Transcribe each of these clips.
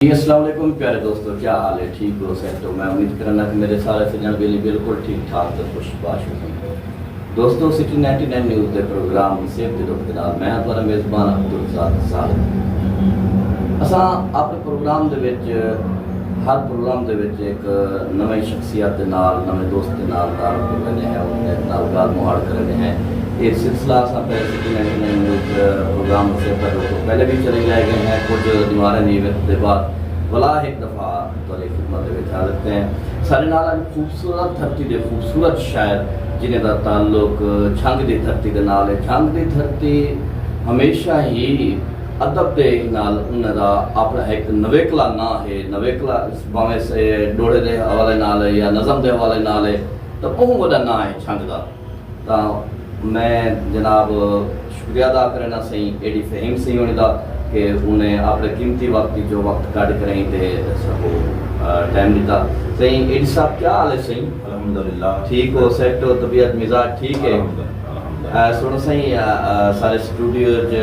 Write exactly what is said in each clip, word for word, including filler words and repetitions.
جی السلام علیکم پیارے دوستو، کیا حال ہے؟ ٹھیک ہو؟ سیٹ ہو؟ میں امید کرنا کہ میرے سارے سجن بیلی بالکل ٹھیک ٹھاک تے خوش باش ہوسن۔ دوستو، سٹی نائنٹی نائن نیوز دے پروگرام وسیب دے رخ دے نال میں ہاں تہاݙا میزبان عبدالرزاق زاہد۔ اساں اپݨے پروگرام دے وچ، ہر پروگرام دے وچ ایک نویں شخصیت دے نال، نویں دوست دے نال تعارف کرویندے ہیں، اوں دے نال ڳالھ مہاڑ کریندے ہیں۔ ایہ سلسلہ اساں پہلے city ninety nine news programme Wasaib دا جو پہلے بھی چلے لائے ڳئے ہیں، کجھ دیواریں دی وقت دے بعد ولا ہک دفعہ تہاݙی خدمت دے وچ حاضر تھئے ہیں۔ ساݙے نال اڄ خوبصورت دھرتی دے خوبصورت شاعر جنہیں دا تعلق جھنگ دی دھرتی دے نال ہے۔ جھنگ دی دھرتی ہمیشہ ہی ادب دے نال انہاں دا اپݨا ہک نویکلا ناں ہے۔ نویکلا بھاویں سے ݙوہڑے دے حوالے نال ہے یا نظم دے حوالے نال ہے، تاں ٻہوں وݙا ناں ہے جھنگ دا۔ تاں میں جناب شکریہ ادا کرینداں سئیں اے ڈی فہیم سئیں ہوݨی دا کہ انہیں اپݨے قیمتی وقت وچوں وقت کڈھ کریں تے ساکوں، آ، ٹائم ݙتا۔ سئیں اے ڈی صاحب، کیا حال ہے سئیں؟ الحمدللہ۔ ٹھیک ہو؟ سیٹ ہو؟ طبیعت مزاج ٹھیک ہے؟ الحمدللہ، الحمدللہ۔ آ، سݨو سئیں، آ، آ، سارے اسٹوڈیو وچ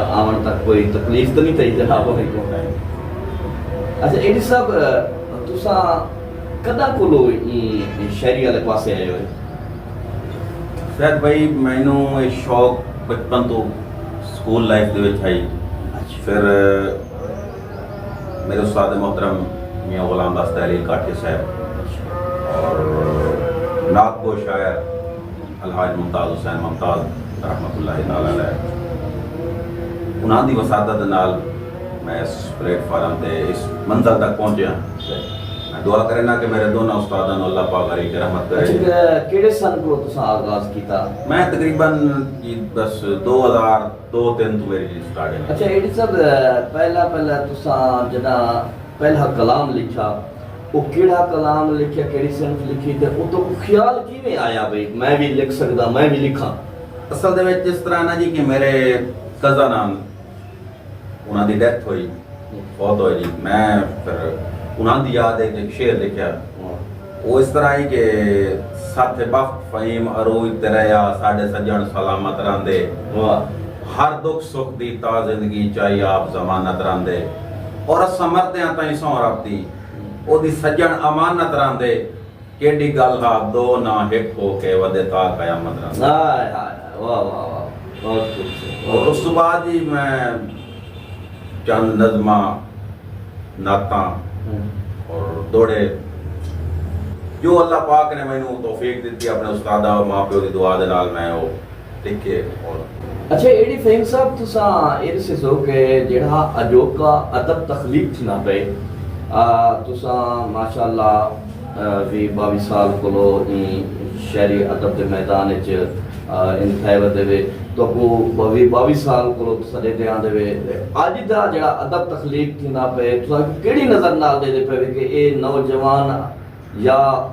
آوݨ تک کوئی تکلیف تو نہیں تھئی جناب ہوݨی کوں؟ نہیں۔ اچھا اے ڈی صاحب، آ، تساں کݙاں کولوں ایں شاعری والے پاسے آئے ہوئے؟ زید بھائی، مینوں یہ شوق بچپن تو سکول لائف دے وچ ہئی۔ پھر میرے استاد محترم میاں غلام داس تحلیل کاٹھے صاحب اور نعت گو شاعر الحاج ممتاز حسین ممتاز رحمۃ اللہ تعالی علیہ، انہاں دی وساطت دے نال میں اس پلیٹ فارم تے اس منزل تک پہنچیا۔ میں دعا کرنا کہ میرے دونوں استاداں نوں اللہ پاک غریق رحمت کرے۔ اچھا، کیڑے سن کولوں تساں آغاز کیتا؟ میں تقریباً جی بس دو ہزار دو تین تو میری جی سٹارٹنگ ہے۔ اچھا اے ڈی صاحب، پہلا پہلا تساں جڈاں پہلا کلام لکھیا، او کیڑا کلام لکھیا، کیڑی صنف لکھی تے اتوں خیال کیویں آیا بھئی میں وی لکھ سکداں، میں وی لکھاں؟ اصل دے وچ اس طرح نا جی کہ میرے کزن ہن، انہاں دی ڈیتھ ہوئی، فوت ہوئے جی۔ میں پھر انہاں دی یاد ہے کہ ایک شعر لکھیا۔ وہ اس طرح ہی کہ ساتھ بخت فہیم عروج تے رہیا، ساڈے سجن سلامت رہندے۔ واہ۔ ہر دکھ سکھ دی تا زندگی چائی آپ ضمانت رہندے۔ اور اساں مردیاں تائیں سوں رب دی، او دی سجن امانت رہندے۔ کیڈی گل ہا دو نہ ہک ہو کے ودے تا قیامت رہندے۔ ہائے ہائے ہائے، واہ واہ واہ، بہت خوبصورت۔ اور اس تو بعد ہی میں چند نظماں، نعتاں اور دوڑے جو اللہ پاک نے مینوں توفیق دتی اپنے استاداں اور ماں پیو دی دعا دے نال میں او لکھے۔ اور اچھا اے ڈی فہیم صاحب، تساں اے ڈسیسو کہ جیڑھا اجوکا ادب تخلیق تھیندا پئے، آ، تساں ماشاءاللہ، آ، ویہہ باویہہ سال کولو ایں شعری ادب دے میدان اچ، آ، انتھائے ودے وے، تہاکوں ویہہ باویہہ سال کولو تساں ݙیندے آندے وے۔ اڄ دا جیڑھا ادب تخلیق تھیندا پئے، تساں کیڑھی نظر نال ݙیندے پئے وے کہ اے نوجوان یا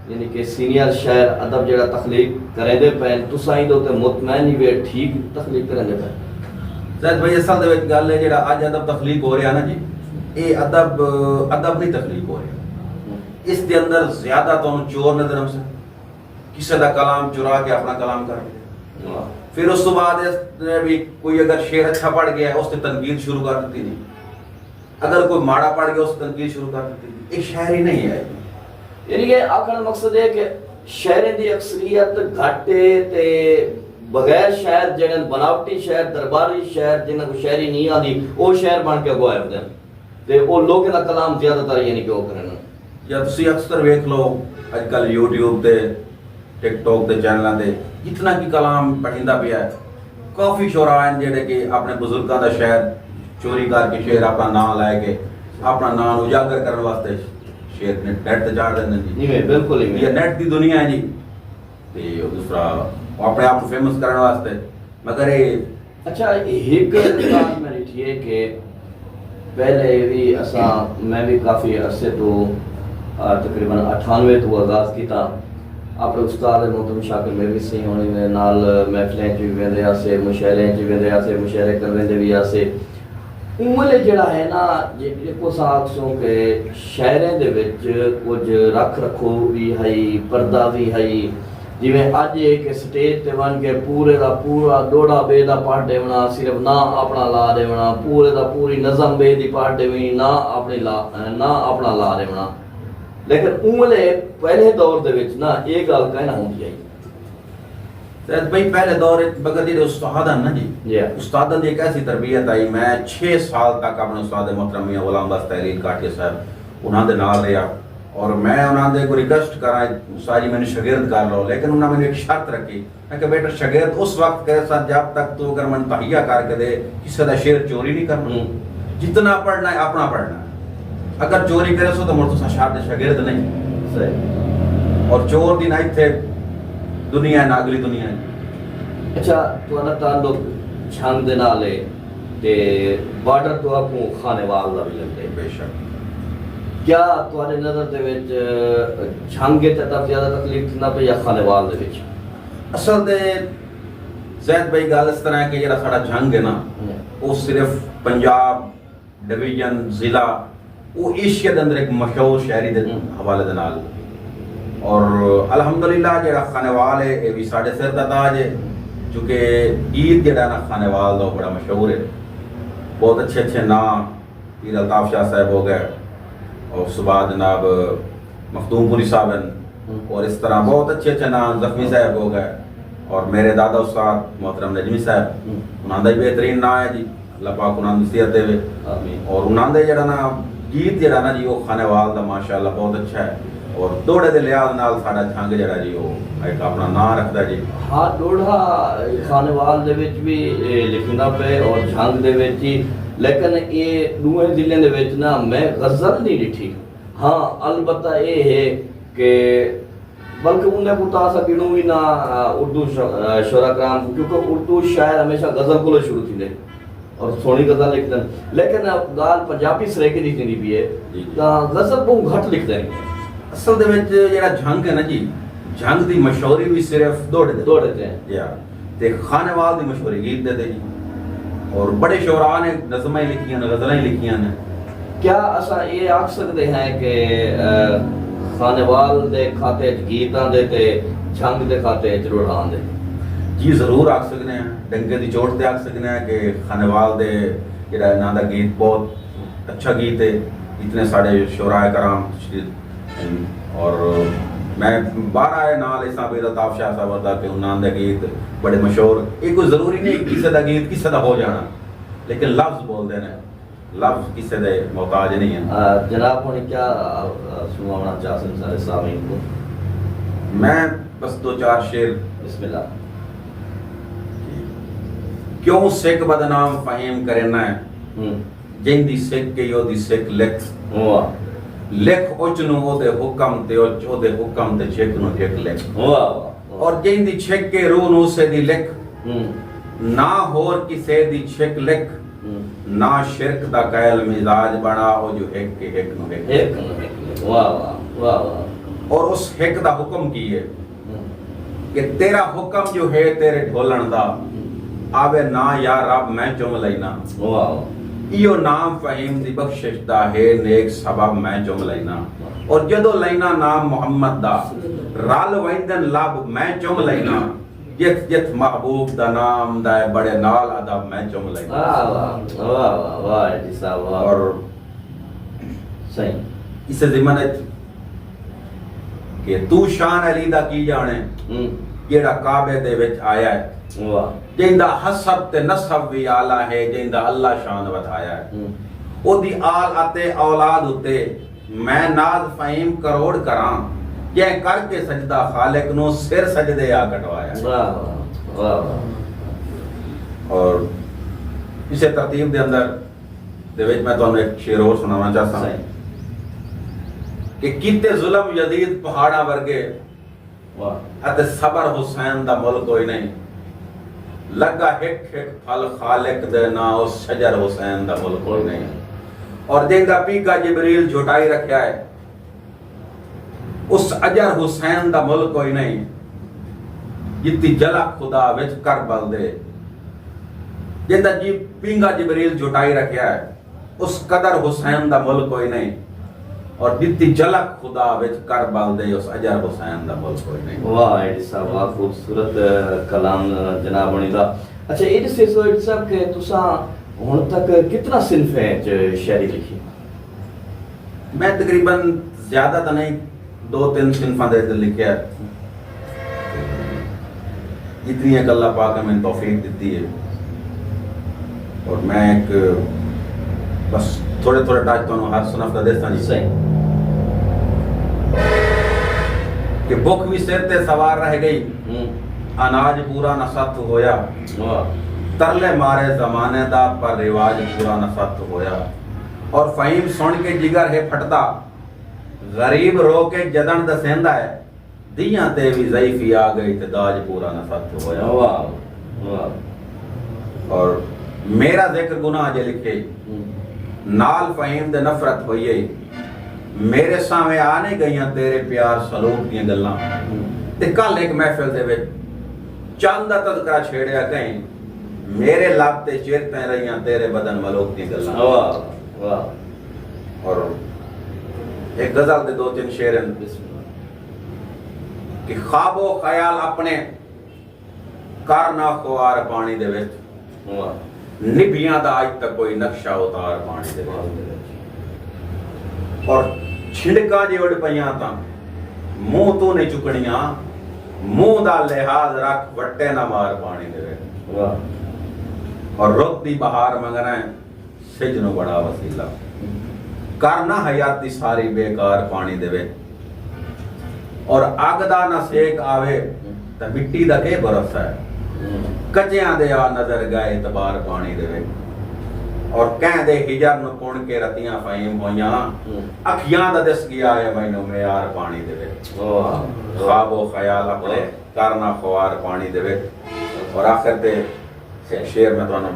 یعنی کہ سینئر شاعر ادب جیڑھا تخلیق کریندے پئن، تساں ایندے اتے مطمئن ہی وے ٹھیک تخلیق کریندے پئن؟ زید بھائی، اصل دے وچ گل ہے جیڑھا اڄ ادب تخلیق ہو رہیا نا جی، اے ادب، ادب نہیں تخلیق ہو رہیا۔ اس دے اندر زیادہ تہانوں چور نظر آسن، کسے دا کلام چرا کے اپنا کلام کر لیا۔ پھر اس تو بعد اس نے بھی کوئی اگر شعر اچھا پڑھ گیا ہے، اس تے تنقید شروع کر دیتی نہیں۔ اگر کوئی ماڑا پڑھ گیا، اس تنقید شروع کر دیتی۔ ایک شاعری نہیں ہے۔ یعنی کہ آکھݨ دا مقصد ہے کہ شاعریں دی اکثریت گھٹ ہے تے بغیر شاعر جیڑھے بناوٹی شاعر، درباری شاعر، جنہاں کوں شاعری نہیں آندی، او شاعر بݨ کے اڳوں آئے ہوندے ہن تے او لوکیں دا کلام زیادہ تر یعنی کہ او کریندن۔ یا تسی اکثر ویکھ لو، اڄ کل یوٹیوب تے، ٹک ٹاک دے چینلاں تے جتنا کی کلام پڑھیندا پیا ہے، کافی شعراء ہن جیڑھے کہ اپنے بزرگاں دا شعر چوری کر کے، شعر اپنا ناں لے کے، اپنا ناں نوں اجاگر کرن واسطے شعر نے نیٹ تے چاڑھ ݙیندے جی۔ ایویں، بالکل ایویں۔ یا نیٹ دی دنیا ہے جی۔ تے دوسرا، او اپنے آپ کوں فیمس کرن واسطے۔ مگر اے اچھا، ہک ڳالھ میں ݙٹھی ہے کہ پہلے وی اساں، میں وی کافی عرصے توں، آ، تقریباً اٹھانوے توں آغاز کیتا۔ اپݨے استاد محترم شاکر میرویس سئیں ہوݨی دے نال محفلیں اچ وی ویندے ہاسے، مشاعریں اچ وی ویندے ہاسے، مشاعرے کرویندے وی ہاسے۔ اوں ویلے جیڑھا ہے نا، جے، جیکوں اساں آکھسوں کہ شاعریں دے وچ کجھ رکھ رکھو وی ہئی، پردہ وی ہئی، جیویں اڄ اے کہ سٹیج تے ونڄ کے پورے دا پورا ݙوہڑا ٻئے دا پڑھ ݙیوݨا، صرف ناں اپݨا لا ݙیوݨا، پورے دا پوری نظم ٻئے دی پڑھ ݙیوݨی، ناں اپݨی لا ناں اپݨا لا ݙیوݨا۔ لیکن اوں ویلے پہلے دور دے وچ نا اے ڳالھ کائنا ہوندی ہئی۔ زید بھائی، پہلے دور وچ مگر جیڑھے استاد ہن نا جی، جی ہاں۔ استاداں دی ایک ایسی تربیت آئی۔ میں چھ سال تک اپنے استاد محترم میاں غلام بخش تحلیل کاٹھیا صاحب انہاں دے نال رہیا، اور میں انہاں دے کو ریکویسٹ کراں، ساری مینوں شاگرد کر لو، لیکن انہاں مینوں ایک شرط رکھی۔ میں کہ بیٹا، شاگرد اس وقت کرے سا جب تک تو اگر من تہیا کر کے دے، کسے دا شعر چوری نہیں کرنا۔ ہوں۔ جتنا پڑھنا ہے اپنا پڑھنا ہے، اگر چوری کرے سو تو مڑ تساں شاہ دے شاگرد نہیں۔ صحیح۔ اور چور دی نہ اتھے دنیا ہے نہ اگلی دنیا ہے۔ اچھا، تہاݙا تعلق جھنگ دے نال ہے تے بارڈر تہاکوں خانیوال دا وی لڳدے۔ بے شک۔ کیا تہاݙے نظر دے وچ جھنگ وچ ادب زیادہ تکلیف تھیندا پئے یا خانیوال دے وچ؟ اصل دے زید بھائی، ڳالھ اس طرح ہے کہ جڑا ساڈا جھنگ ہے نا، ہوں۔ وہ صرف پنجاب، ڈویژن، ضلع، وہ ایشیا دے اندر ایک مشہور شاعری دے ہوں۔ حوالے دے نال۔ اور الحمدللہ جڑا خانیوال ہے، یہ بھی ساڈے سر دا تاج ہے، کیونکہ گیت جڑا نا خانیوال دا، وہ بڑا مشہور ہے۔ بہت اچھے اچھے ناں، پیر الطاف شاہ صاحب ہو گئے، اور اس بعد جناب مخدوم پوری صاحب ہیں، ہوں۔ اور اس طرح بہت اچھے اچھے ناں، زخمی صاحب ہو گئے، اور میرے دادا استاد محترم نجمی صاحب، ہوں۔ انہاں دا ہی بہترین ناں ہے جی، اللہ پاک انہاں دی صحت دے۔ آمین۔ اور انہاں دے جڑا نا گیت جڑا نا جی، وہ خانیوال دا ماشاءاللہ بہت اچھا ہے، اور ݙوہڑے دے لحاظ نال ساڈا جھنگ جڑا جی، وہ ایک اپنا ناں رکھدا جی۔ ہا، ݙوہڑا خانیوال دے وچ بھی اے لکھیندا پئے اور جھنگ دے وچ ہی، لیکن اے ݙوہیں ضلعیں دے وچ نا میں غزل نہیں ݙٹھی۔ ہاں، البتہ اے ہے کہ بلکہ انہیں کوں تاں اساں ڳݨوں وی نہ، آ، اردو ش-، آ، شعراء کرام کوں، کیونکہ اردو شاعر ہمیشہ غزل کولوں شروع تھیندے اور سوہݨی غزل لکھدن، لیکن ڳالھ پنجابی سرائیکی دی تھیندی پئی ہے، جی، جی۔ تاں غزل ٻہوں گھٹ لکھدے ہیں۔ اصل دے وچ جڑا جھنگ ہے نا جی، جھنگ دی مشہوری بھی صرف ݙوہڑے دے۔ ݙوہڑے تے ہیں۔ یا، تے خانیوال دی مشہوری گیت دے تے جی۔ اور بڑے شعراء نے نظماں ہی لکھیاں نے، غزلاں ہی لکھیاں نے۔ کیا اساں اے آکھ سڳدے ہیں کہ، آ، خانیوال دے کھاتے اچ گیتاں دے تے جھنگ دے کھاتے اچ ݙوہڑاں دے؟ جی، ضرور آکھ سڳدے ہیں، ڈنکے دی چوٹ تے آکھ سڳدے ہیں کہ خانیوال دے جڑا انہاں دا گیت بہت اچھا گیت ہے، اتنے ساڈے شعراء کرام تشریف۔ اور میں بارہ اے نال اساں پیر الطاف شاہ صاحب دا کہ انہاں دے گیت بڑے مشہور۔ یہ کوئی ضروری نہیں کہ کسے دا گیت کسے دا ہو جانا، لیکن لفظ بولدے نے، لفظ کسے دے محتاج نہیں ہیں۔ آ، جناب ہݨ کیا، آ، آ، سݨواوݨا چاہسن سارے سامعین کوں؟ میں بس دو چار شعر۔ بسم اللہ۔ کیوں سکھ بدنام فہیم کرینا ہے؟ ہوں۔ جیندی سکھ کئی اوہدی سکھ لکھ۔ واہ۔ لکھ اچ نوں اوہدے حکم تے اچ، اوہدے حکم تے چھک نوں چھک لکھ۔ واہ، واہ، واہ۔ اور جیندی چھک کے روح نوں اسے دی لکھ۔ ہوں۔ نہ ہور کسے دی چھک لکھ۔ ہوں۔ نہ شرک دا قائل مزاج بݨا، او جو ہک کے ہک نوں ہک۔ ہک نوں ہک۔ واہ، واہ، واہ، واہ۔ اور اس ہک دا حکم کی ہے؟ ہوں۔ کہ تیرا حکم جو ہے تیرے ڈھولݨ دا، آوے ناں یا رب میں چم لینا۔ واہ۔ ایہو نام فہیم دی بخشش دا ہے، نیک سبب میں چم لینا۔ اور جدوں لینا نام محمد دا، رل ویندن لب میں چم لینا۔ جتھ جتھ محبوب دا نام دا ہے، بڑے نال ادب میں چم لینا۔ واہ، واہ، واہ، واہ، واہ جی صاحب، واہ۔ اور صحیح۔ اس ضمن وچ کہ تو شان علی دا کی جانے، ہوں۔ جیڑا کعبے دے وچ آیا ہے، واہ۔ جیندا حسب تے نسب وی اعلیٰ ہے، جیندا اللہ شان ودھایا ہے۔ ہوں۔ اوہدی آل اتے اولاد اتے میں ناز فہیم کروڑ کراں، جیں کر کے سجدہ خالق نوں سر سجدے آ کٹوایا۔ واہ، واہ، واہ، واہ۔ اور اسے ترتیب دے اندر دے وچ میں تہانوں ایک شعر اور سناونا چاہتا ہوں صحیح۔ کہ کیتے ظلم یزید پہاڑاں ورگے، واہ۔ اتے صبر حسین دا مل کوئی نہیں۔ لگا ہک ہک پھل خالق دے، نہ اس شجر حسین دا مل کوئی نہیں۔ اور جیندا پیکا جبریل جھٹائی رکھیا ہے، اس اجر حسین دا مل کوئی نہیں۔ جتی جلک خدا وچ کربل دے، جیندا جی پینگا جبریل جھٹائی رکھیا ہے، اس قدر حسین دا مل کوئی نہیں۔ اور ݙتی جھلک خدا وچ کربل دے، اس اجہر حسین دا ملک کوئی نہیں۔ واہ ایڈی صاحب، واہ خوبصورت کلام جناب ہوݨی دا۔ اچھا ایڈی سیسو ایڈی صاحب کہ تساں ہن تک کتنا صنفیں وچ شاعری لکھی؟ میں تقریبا زیادہ تاں نہیں، دو تین صنفاں دے وچ لکھیا۔ جتنی ایک اللہ پاک نے مینوں توفیق ݙتی ہے، اور میں ایک بس تھوڑے تھوڑے ٹچ تانوں ہر صنف دا ݙیساں جی۔ صحیح۔ کہ بکھ وی سر تے سوار رہ ڳئی، ہوں۔ اناج پورا نہ ست ہویا، واہ۔ ترلے مارے زمانے دا پر رواج پورا نہ ست ہویا۔ اور فہیم سݨ کے جگر ہے پھٹدا، غریب رو کے جݙݨ ݙسیندا ہے، دھیاں تے وی ضعیفی آ ڳئی تے داج پورا نہ ست ہویا۔ واہ واہ۔ اور میرا ذکر گناہ جے لکھے، ہوں۔ نال فہیم دے نفرت ہوئی ہے، میرے سامنے آ نہیں گئیاں تیرے پیار سلوک دیاں گلاں۔ ہوں۔ تے کل ہک محفل دے وچ چند دا تذکرہ چھیڑیا کہیں، میرے لب تے چر تیں رہیاں تیرے بدن ملوک دیاں گلاں۔ واہ واہ۔ اور ایک غزل دے دو تین شعر ہیں۔ بسم اللہ۔ کہ خواب و خیال اپنے کر نہ خوار پانی دے وچ، واہ۔ نبھیاں دا اج تک کوئی نقشہ اتار پانی دے وچ۔ پانی دے وچ۔ اور چھنڈکاں جے اڈ پئیاں تاں منہ توں نہیں چکنیاں، منہ دا لحاظ رکھ وٹے نہ مار پانی دے وچ۔ واہ۔ اور رت دی بہار منگنا ہے، سجھ نو بڑا وسیلہ۔ کر نہ حیاتی ساری بیکار پانی دے وچ۔ اور اگ دا نہ سیک آوے تاں مٹی دا کے بھروسہ ہے۔ کچیاں دے آ نظر گئے اعتبار پانی دے وچ۔ اور کہیں دے ہجر نو پن کے رتیاں فہیم ہویاں، اکھیاں دا دس گیا ہے مینوں معیار پانی دے وچ۔ واہ۔ خواب و خیال اپنے واہ۔ کر نہ خوار پانی دے وچ۔ اور آخر تے ہک شعر میں تہانوں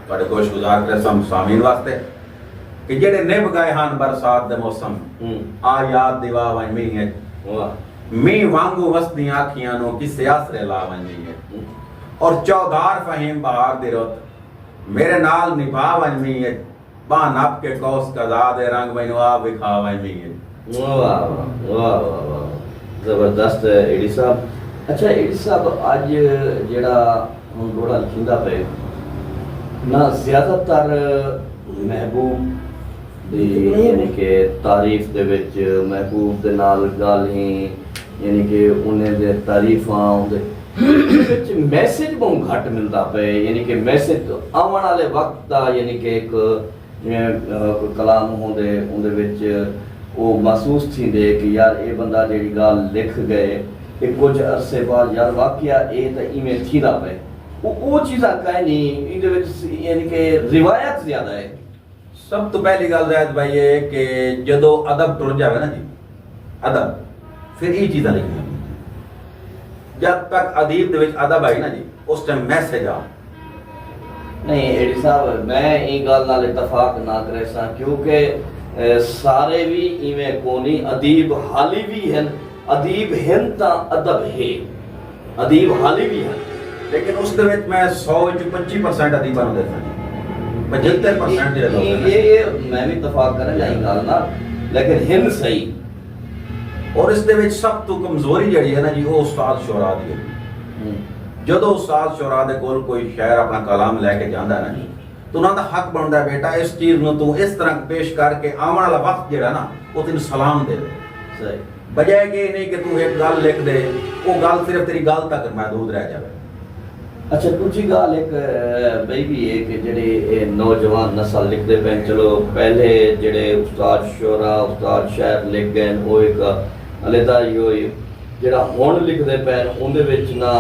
تہاڈے گوش گزار کریساں سامعین واسطے کہ جیڑھے نبھ گئے ہن برسات دے موسم، ہوں۔ آ یاد دیوا ونج مینہ اچ۔ واہ۔ مینہ وانگوں وسدیاں اکھیاں نوں کسے آسرے لا ونج مینہ اچ۔ ہوں۔ اور چودھار فہیم بہار دی رت میرے نال نبھا ونج مینہ اچ۔ ٻانہہ نپ کے قوس قزح دے رنگ مینوں آپ وکھا ونج مینہ اچ۔ واہ واہ واہ واہ واہ واہ واہ۔ زبردست ہے اے ڈی صاحب۔ اچھا اے ڈی صاحب اج جیڑھا ہن ڈوہڑا لکھیندا پئے نہ زیادہ تر محبوب دی یعنی کہ تعریف دے وچ محبوب دے نال گالھیں یعنی کہ انہیں دے تعریفاں اوندے وچ میسج بہوں گھٹ ملدا پئے یعنی کہ میسج آوݨ آلے وقت دا یعنی کہ ہک جیویں کوئی کلام ہوندے اوندے وچ او محسوس تھیندے کہ یار اے بندہ جیڑھی گالھ لکھ گئے تے کجھ عرصے بعد یار واقعہ اے تاں ایویں تھیندا پئے او او چیزاں کائنی ایندے وچ یعنی کہ روایت زیادہ ہے۔ سب توں پہلی گالھ زاہد بھائی اے کہ جدوں ادب ٹر جاوے نا جی ادب پھر ایں چیزاں لکھنیاں جد تک ادیب دے وچ ادب آئی نا جی اس ٹائم میسج آ۔ نہیں ایڈی صاحب میں ایں گالھ نال اتفاق نہ کریساں کیونکہ سارے وی ایویں کونی ادیب حالی وی ہن ادیب ہن تاں ادب ہے ادیب حالی وی ہن۔ لیکن اس دے وچ میں سو وچ پنجی پرسینٹ ادیباں نوں دیساں جی پنجھتر پرسینٹ جڑے لوگ ہن۔ یہ میں وی اتفاق کریں گا ایں گالھ نال لیکن ہن صحیح۔ اور اس دے وچ سب توں کمزوری جیڑھی ہے نا جی او استاد شعراء دی ہے۔ جدوں استاد شعراء دے کول کوئی شاعر اپنا کلام لے کے جاندا ہے نا جی تو انہاں دا حق بندا ہے بیٹا اس چیز نو تو اس طرح پیش کر کے آون والا وقت جیڑھا نا او تینوں سلام دے۔ صحیح۔ بجائے کہ اے نئیں کہ توں ہک گالھ لکھ ݙے، او گالھ صرف تیݙی گالھ تک محدود رہ جاوے۔ اچھا ݙوجھی ڳالھ ہک ٻئی وی ہے کہ جیڑھے اے نوجوان نسل لکھدے پئن چلو پہلے جیڑھے استاد شعرا استاد شاعر لکھ ڳئن او ہک علیحدہ ہی ہوئی جیڑھا ہݨ لکھدے پئن اوندے وچ نہ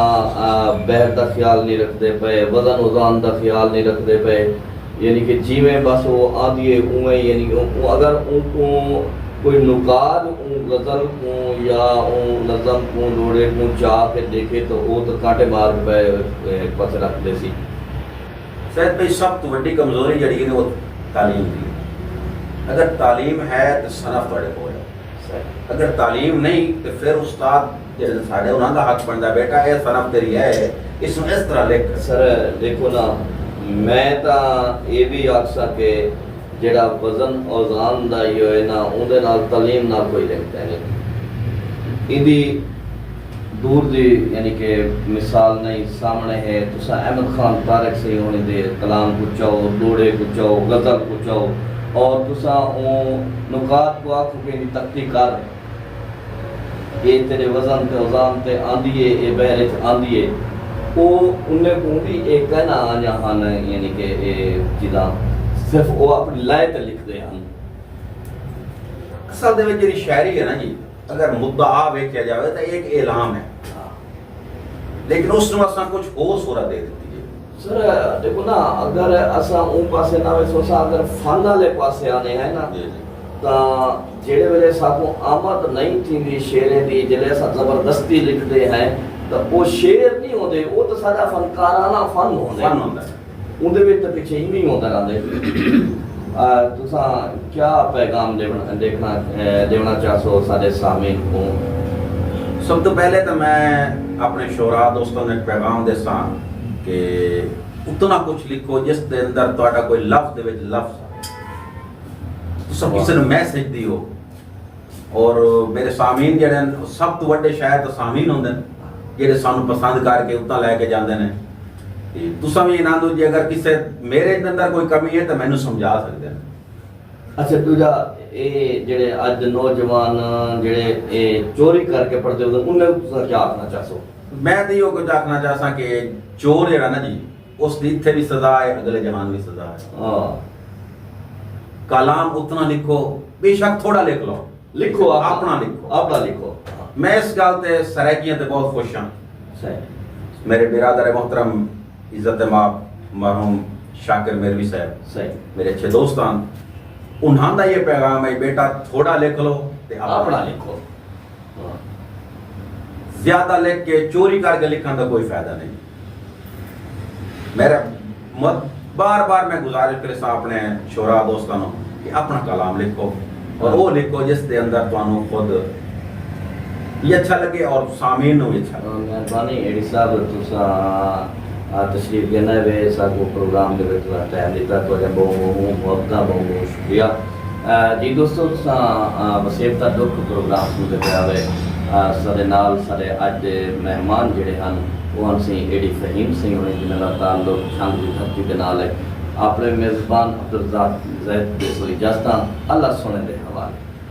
بحر دا خیال نی رکھدے پئے وزن اوزان دا خیال نی رکھدے پئے یعنی کہ جیویں بس او آندی ہے اونویں یعنی اگر اونکوں کوئی نقاد اوں غزل کوں یا اوں نظم کوں لوڑے کوں چا کے ڈیکھے تاں او تاں کانٹے مار کے پے پس رکھ ڈیسی۔ سید بھائی سب توں وڈی کمزوری جیڑی ہے او تعلیم دی ہے۔ اگر تعلیم ہے تاں صنف تہاڈے کول ہے۔ اگر تعلیم نہیں تاں فیر استاد جیڑے ساڈے انہاں دا حق بندا بیٹا اے صنف تیری ہے اس نوں اس طرح لکھ۔ سر ڈیکھو نا میں تاں اے وی آکھساں کہ جیڑھا وزن اوزان دا ایہو ہے نا، اوندے نال تعلیم نال کوئی لنک کائنی۔ ایندی دور دی یعنی کہ مثال نہیں، سامݨے ہے۔ تساں احمد خان طارق سئیں ہوݨیں دے کلام کوں چاؤ، ݙوہڑے کوں چاؤ، غزل کوں چاؤ، اور تساں اوں نکات کوں آکھو کہ ایندی تختی کر، اے تیݙے وزن تے اوزان تے آندی اے، اے بحر اچ آندی اے۔ او انہیں کوں وی اے کائنا آنیاں ہن، یعنی کہ اے چیزاں صرف او اپݨی لائے تے لکھدے ہن۔ اصل دے وچ جیڑھی شاعری ہے نا جی، اگر مدعا ویکھیا جاوے تاں ایک اعلان ہے، لیکن اس نوں اساں کچھ ہور صورت دے دتی ہے۔ سر، ݙیکھو نا، اگر اساں اوں پاسے نہ ویسوں، اساں اگر فن والے پاسے آنے ہیں نا، جی جی۔ تاں جیڑھے ویلے ساکوں آمد نہیں تھیندی شعریں دی، جیلے اساں زبردستی لکھدے ہیں، تاں او شعر نہیں ہوندے، او تاں ساݙا فنکارانہ فن ہوندے۔ فن ہوندا ہے۔ اوندے وچ تاں پچھے ایویں ہی ہوندا رہندے۔ آ، تساں کیا پیغام ݙیوݨ-، ݙیکھݨا، اے، ݙیوݨا چاہسو ساݙے سامعین کوں؟ سب تو پہلے تو میں اپنے شعراء دوستوں نوں ایک پیغام ݙیساں کہ اتنا کچھ لکھو جس دے اندر تہاݙا کوئی لفظ دے وچ لفظ آوے۔ تساں کسے نوں میسج دیو۔ اور میرے سامعین جیڑھے ہن، سب توں وݙے شاعر تاں سامعین ہوندے ہن، جیڑھے سانوں پسند کر کے اتنا لے کے جاندے نے۔ تے تساں وی انہاں دو جے اگر کسے میرے اندر کوئی کمی ہے تاں مینوں سمجھا سکدے نے۔ اچھا، ݙوجھا، اے جیڑھے اڄ دے نوجوان جیڑھے اے چوری کر کے پڑھدے ہوندے، انہیں کوں تساں کیا آکھݨا چاہسو؟ میں تاں ایہو کچھ آکھݨا چاہساں کہ چور جیڑھا نا جی، اس دی اتھے وی سزا ہے، اگلے جہان وی سزا ہے۔ ہاں۔ کلام اتنا لکھو، بے شک تھوڑا لکھ لو، لکھو، اپݨا اپݨا لکھو۔ اپݨا لکھو۔ میں اس ڳالھ تے سرائیکیاں تے بہت خوش ہاں۔ صحیح۔ میرے برادر محترم عزت مآب مرحوم شاکر میروی صاحب، صحیح۔ میرے اچھے دوست ہن، انہاں دا یہ پیغام ہے، بیٹا تھوڑا لکھ لو تے اپݨا اپݨا لکھو۔ ہاں۔ زیادہ لکھ کے چوری کر کے لکھݨ دا کوئی فائدہ نہیں۔ میرا مت-، بار بار میں گزارش کریساں اپݨے شعراء دوستاں نوں کہ اپݨا کلام لکھو اور وہ لکھو جس دے اندر تانوں خود بھی اچھا لگے اور سامعین نوں بھی اچھا لگے۔ مہربانی اے ڈی صاحب، تساں آ تشریف گھن آئے وے، ساکوں پروگرام دے وچ تہاݙا ٹائم ݙتا، تہاݙیاں ٻہوں ٻہوں محبتاں، ٻہوں ٻہوں شکریہ۔ آ، جی دوستو، تساں، آ، وسیب دا ݙکھ پروگرام سݨدے پئے ہاوے۔ آ، ساݙے نال ساݙے اڄ دے مہمان جیڑھے ہن، او ہن سئیں اے ڈی فہیم سئیں ہوݨیں، جنہاں دا تعلق چھنگ دی دھرتی دے نال ہے۔ اپݨے میزبان عبدالرزاق زید دے سوئی اجازتاں، اللہ سوہݨے دے حوالے۔